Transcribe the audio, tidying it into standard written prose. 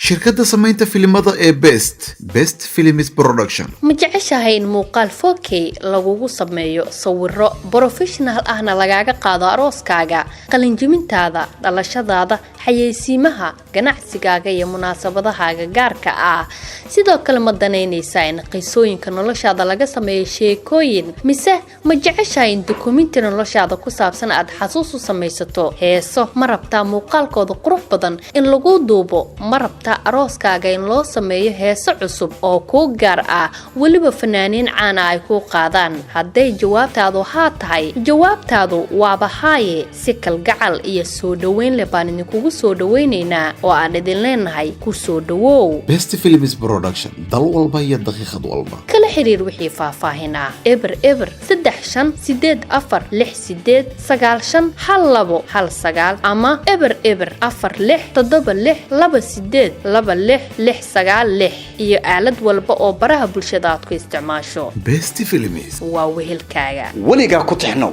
Shirkadda samaynta filimada ee Best Films Production. Ma jeceshahay in muuqaal 4K lagugu sameeyo, sawiro professional ahna lagaaga qaado arooskaaga, qalinjibintaada, dhalashadaada, xayeysiimaha ganacsigaaga iyo munaasabadahaaga gaarka ah? Sidoo kale, ma danaynaysaa in qisooyinka noloshaada laga sameeyo sheekooyin, mise ma jeceshahay in dukuminti noloshaada ku saabsan aad xasuus u samaysato? Heeso ma rabtaa muuqaalkooda qurux badan in lagu duubo? Ma rabtaa arooskaaga in loo sameeyo heeso cusub oo kuu gaar ah, weliba fanaaniin caana ay kuu qaadaan? Hadday jawaabtaadu haa tahay, jawaabtaadu waaba haaye. Si kalgacal iyo soo dhoweyn leh baan idinkugu soo dhoweynaynaa oo aan idin leenahay, ku soo dhowow Best Films Production, dal walba iyo daqiiqad walba. Kala xiriir wixii faahfaahinaa 00358468951219 ama 004676272696 iyo aalad walba oo baraha bulshada aad ku isticmaasho. Best Films waa wehelkaaga. Weligaa ku tixnow.